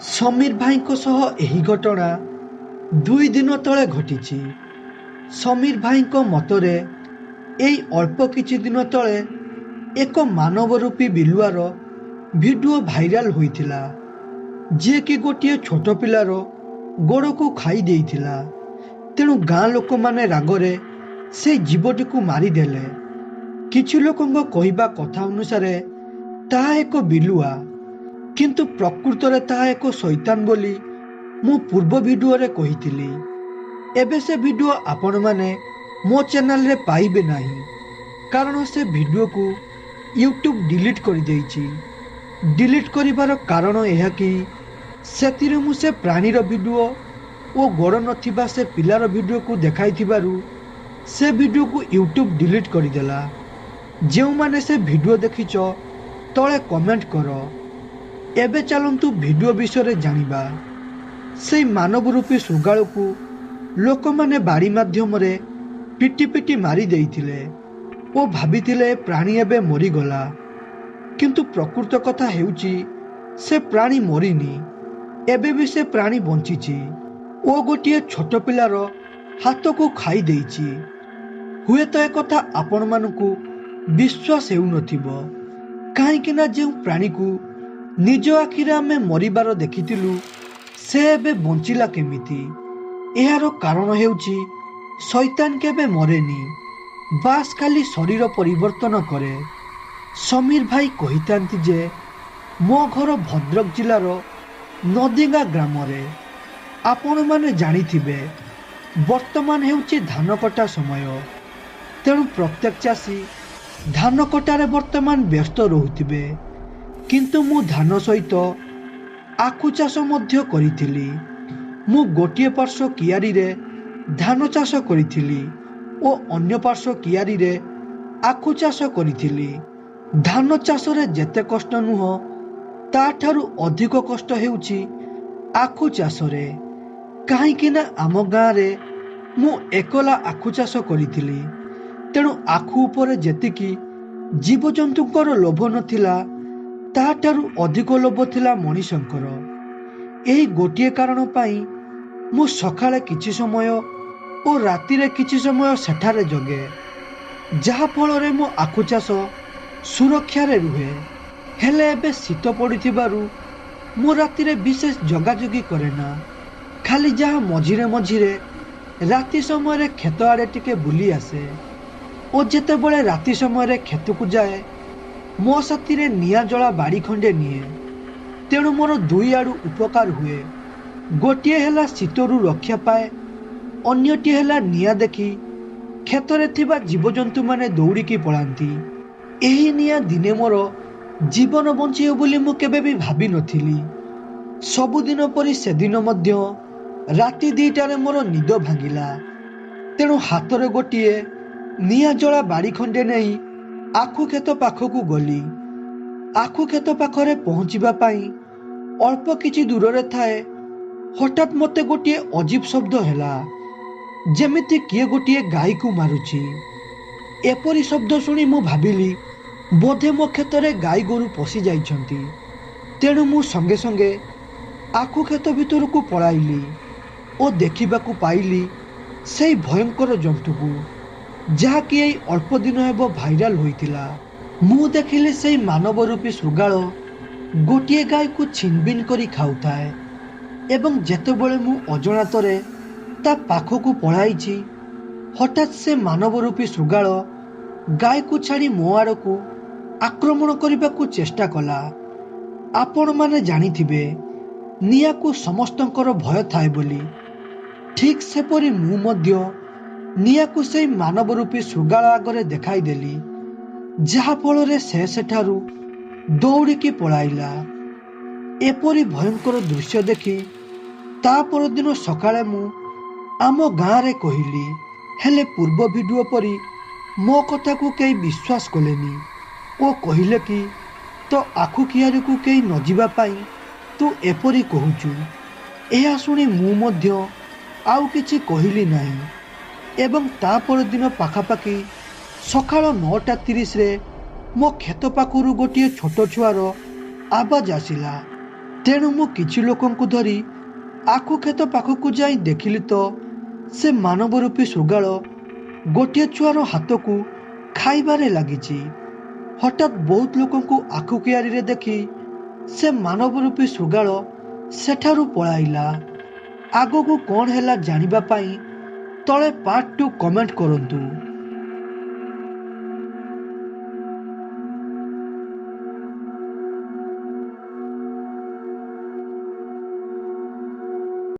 ସମୀର ଭାଇଙ୍କ ସହ ଏହି ଘଟଣା 2 ଦିନ ତଳେ ଘଟିଛି। ସମୀର ଭାଇଙ୍କ ମତରେ ଏଇ ଅଳ୍ପ କିଛି ଦିନ ତଳେ ଏକ ମାନବ ରୂପୀ ବିଲୁଆର ଭିଡ଼ିଓ ଭାଇରାଲ ହୋଇଥିଲା, ଯିଏକି ଗୋଟିଏ ଛୋଟ ପିଲାର ଗୋଡ଼କୁ ଖାଇ ଦେଇଥିଲା। ତେଣୁ ଗାଁ ଲୋକମାନେ ରାଗରେ ସେଇ ଜୀବଟିକୁ ମାରିଦେଲେ। କିଛି ଲୋକଙ୍କ କହିବା କଥା ଅନୁସାରେ ତାହା ଏକ ବିଲୁଆ, କିନ୍ତୁ ପ୍ରକୃତରେ ତାହା ଏକ ଶୈତାନ ବୋଲି ମୁଁ ପୂର୍ବ ଭିଡ଼ିଓରେ କହିଥିଲି। ଏବେ ସେ ଭିଡ଼ିଓ ଆପଣମାନେ ମୋ ଚ୍ୟାନେଲରେ ପାଇବେ ନାହିଁ, କାରଣ ସେ ଭିଡ଼ିଓକୁ ୟୁଟ୍ୟୁବ୍ ଡିଲିଟ୍ କରିଦେଇଛି। ଡିଲିଟ୍ କରିବାର କାରଣ ଏହା କି ସେଥିରେ ମୁଁ ସେ ପ୍ରାଣୀର ଭିଡ଼ିଓ ଓ ଗୋଡ଼ ନଥିବା ସେ ପିଲାର ଭିଡ଼ିଓକୁ ଦେଖାଇଥିବାରୁ ସେ ଭିଡ଼ିଓକୁ ୟୁଟ୍ୟୁବ୍ ଡିଲିଟ୍ କରିଦେଲା। ଯେଉଁମାନେ ସେ ଭିଡ଼ିଓ ଦେଖିଛ, ତଳେ କମେଣ୍ଟ କର। ଏବେ ଚାଲନ୍ତୁ ଭିଡ଼ିଓ ବିଷୟରେ ଜାଣିବା। ସେଇ ମାନବ ରୂପୀ ଶୃଗାଳକୁ ଲୋକମାନେ ବାଡ଼ି ମାଧ୍ୟମରେ ପିଟି ପିଟି ମାରି ଦେଇଥିଲେ ଓ ଭାବିଥିଲେ ଏ ପ୍ରାଣୀ ଏବେ ମରିଗଲା। କିନ୍ତୁ ପ୍ରକୃତ କଥା ହେଉଛି ସେ ପ୍ରାଣୀ ମରିନି, ଏବେ ବି ସେ ପ୍ରାଣୀ ବଞ୍ଚିଛି ଓ ଗୋଟିଏ ଛୋଟ ପିଲାର ହାତକୁ ଖାଇ ଦେଇଛି। ହୁଏତ ଏକଥା ଆପଣମାନଙ୍କୁ ବିଶ୍ୱାସ ହେଉନଥିବ, କାହିଁକି ନା ଯେଉଁ ପ୍ରାଣୀକୁ ନିଜ ଆଖିରେ ଆମେ ମରିବାର ଦେଖିଥିଲୁ, ସେ ଏବେ ବଞ୍ଚିଲା କେମିତି? ଏହାର କାରଣ ହେଉଛି ଶୈତାନ କେବେ ମରେନି, ବାସ୍ ଖାଲି ଶରୀର ପରିବର୍ତ୍ତନ କରେ। ସମୀର ଭାଇ କହିଥାନ୍ତି ଯେ ମୋ ଘର ଭଦ୍ରକ ଜିଲ୍ଲାର ନଦିଗାଁ ଗ୍ରାମରେ। ଆପଣମାନେ ଜାଣିଥିବେ, ବର୍ତ୍ତମାନ ହେଉଛି ଧାନ କଟା ସମୟ। ତେଣୁ ପ୍ରତ୍ୟେକ ଚାଷୀ ଧାନ କଟାରେ ବର୍ତ୍ତମାନ ବ୍ୟସ୍ତ ରହୁଥିବେ। କିନ୍ତୁ ମୁଁ ଧାନ ସହିତ ଆଖୁ ଚାଷ ମଧ୍ୟ କରିଥିଲି। ମୁଁ ଗୋଟିଏ ପାର୍ଶ୍ୱ କିଆରୀରେ ଧାନ ଚାଷ କରିଥିଲି ଓ ଅନ୍ୟ ପାର୍ଶ୍ୱ କିଆରୀରେ ଆଖୁ ଚାଷ କରିଥିଲି। ଧାନ ଚାଷରେ ଯେତେ କଷ୍ଟ ନୁହଁ, ତାଠାରୁ ଅଧିକ କଷ୍ଟ ହେଉଛି ଆଖୁ ଚାଷରେ, କାହିଁକି ନା ଆମ ଗାଁରେ ମୁଁ ଏକଲା ଆଖୁ ଚାଷ କରିଥିଲି। ତେଣୁ ଆଖୁ ଉପରେ ଯେତିକି ଜୀବଜନ୍ତୁଙ୍କର ଲୋଭ ନଥିଲା, ତାଠାରୁ ଅଧିକ ଲୋଭ ଥିଲା ମଣିଷଙ୍କର। ଏହି ଗୋଟିଏ କାରଣ ପାଇଁ ମୁଁ ସକାଳେ କିଛି ସମୟ ଓ ରାତିରେ କିଛି ସମୟ ସେଠାରେ ଜଗେ, ଯାହାଫଳରେ ମୋ ଆଖୁ ଚାଷ ସୁରକ୍ଷାରେ ରୁହେ। ହେଲେ ଏବେ ଶୀତ ପଡ଼ିଥିବାରୁ ମୁଁ ରାତିରେ ବିଶେଷ ଜଗାଜଗି କରେ ନା, ଖାଲି ଯାହା ମଝିରେ ମଝିରେ ରାତି ସମୟରେ କ୍ଷେତ ଆଡ଼େ ଟିକେ ବୁଲି ଆସେ। ଓ ଯେତେବେଳେ ରାତି ସମୟରେ କ୍ଷେତକୁ ଯାଏ, ମୋ ସାଥିରେ ନିଆଁ ଜଳା ବାଡ଼ି ଖଣ୍ଡେ ନିଏ। ତେଣୁ ମୋର ଦୁଇ ଆଡ଼ୁ ଉପକାର ହୁଏ। ଗୋଟିଏ ହେଲା ଶୀତରୁ ରକ୍ଷା ପାଏ, ଅନ୍ୟଟି ହେଲା ନିଆଁ ଦେଖି କ୍ଷେତରେ ଥିବା ଜୀବଜନ୍ତୁମାନେ ଦୌଡ଼ିକି ପଳାନ୍ତି। ଏହି ନିଆଁ ଦିନେ ମୋର ଜୀବନ ବଞ୍ଚେଇବ ବୋଲି ମୁଁ କେବେ ବି ଭାବିନଥିଲି। ସବୁଦିନ ପରି ସେଦିନ ମଧ୍ୟ ରାତି 2ଟାରେ ମୋର ନିଦ ଭାଙ୍ଗିଲା। ତେଣୁ ହାତରେ ଗୋଟିଏ ନିଆଁ ଜଳା ବାଡ଼ି ଖଣ୍ଡେ ନେଇ ଆଖୁ କ୍ଷେତ ପାଖକୁ ଗଲି। ଆଖୁ କ୍ଷେତ ପାଖରେ ପହଞ୍ଚିବା ପାଇଁ ଅଳ୍ପ କିଛି ଦୂରରେ ଥାଏ, ହଠାତ୍ ମୋତେ ଗୋଟିଏ ଅଜୀବ ଶବ୍ଦ ହେଲା, ଯେମିତି କିଏ ଗୋଟିଏ ଗାଈକୁ ମାରୁଛି। ଏପରି ଶବ୍ଦ ଶୁଣି ମୁଁ ଭାବିଲି ବୋଧେ ମୋ କ୍ଷେତରେ ଗାଈ ଗୋରୁ ପଶି ଯାଇଛନ୍ତି। ତେଣୁ ମୁଁ ସଙ୍ଗେ ସଙ୍ଗେ ଆଖୁ କ୍ଷେତ ଭିତରକୁ ପଳାଇଲି ଓ ଦେଖିବାକୁ ପାଇଲି ସେଇ ଭୟଙ୍କର ଜନ୍ତୁକୁ, ଯାହାକି ଏଇ ଅଳ୍ପ ଦିନ ହେବ ଭାଇରାଲ ହୋଇଥିଲା। ମୁଁ ଦେଖିଲି ସେଇ ମାନବ ରୂପୀ ଶୃଗାଳ ଗୋଟିଏ ଗାଈକୁ ଛିନବିନ କରି ଖାଉଥାଏ ଏବଂ ଯେତେବେଳେ ମୁଁ ଅଜଣାତରେ ତା ପାଖକୁ ପଳାଇଛି, ହଠାତ୍ ସେ ମାନବ ରୂପୀ ଶୃଗାଳ ଗାଈକୁ ଛାଡ଼ି ମୋ ଆଡ଼କୁ ଆକ୍ରମଣ କରିବାକୁ ଚେଷ୍ଟା କଲା। ଆପଣମାନେ ଜାଣିଥିବେ ନିଆଁକୁ ସମସ୍ତଙ୍କର ଭୟ ଥାଏ ବୋଲି। ଠିକ୍ ସେପରି ମୁଁ ମଧ୍ୟ ନିଆଁକୁ ସେଇ ମାନବ ରୂପୀ ଶୃଗାଳ ଆଗରେ ଦେଖାଇଦେଲି, ଯାହାଫଳରେ ସେ ସେଠାରୁ ଦୌଡ଼ିକି ପଳାଇଲା। ଏପରି ଭୟଙ୍କର ଦୃଶ୍ୟ ଦେଖି ତା ପରଦିନ ସକାଳେ ମୁଁ ଆମ ଗାଁରେ କହିଲି। ହେଲେ ପୂର୍ବ ଭିଡ଼ିଓ ପରି ମୋ କଥାକୁ କେହି ବିଶ୍ୱାସ କଲେନି ଓ କହିଲେ କି ତୋ ଆଖୁ କିଆରୀକୁ କେହି ନଯିବା ପାଇଁ ତୁ ଏପରି କହୁଛୁ। ଏହା ଶୁଣି ମୁଁ ମଧ୍ୟ ଆଉ କିଛି କହିଲି ନାହିଁ ଏବଂ ତା ପରଦିନ ପାଖାପାଖି ସକାଳ 9:30ରେ ମୋ କ୍ଷେତ ପାଖରୁ ଗୋଟିଏ ଛୋଟ ଛୁଆର ଆବାଜ ଆସିଲା। ତେଣୁ ମୁଁ କିଛି ଲୋକଙ୍କୁ ଧରି ଆଖୁ କ୍ଷେତ ପାଖକୁ ଯାଇ ଦେଖିଲି ତ ସେ ମାନବ ରୂପୀ ଶୃଗାଳ ଗୋଟିଏ ଛୁଆର ହାତକୁ ଖାଇବାରେ ଲାଗିଛି। ହଠାତ୍ ବହୁତ ଲୋକଙ୍କୁ ଆଖୁ କିଆରିରେ ଦେଖି ସେ ମାନବ ରୂପୀ ଶୃଗାଳ ସେଠାରୁ ପଳାଇଲା। ଆଗକୁ କ'ଣ ହେଲା ଜାଣିବା ପାଇଁ ତଳେ ପାର୍ଟ 2 କମେଣ୍ଟ କରନ୍ତୁ।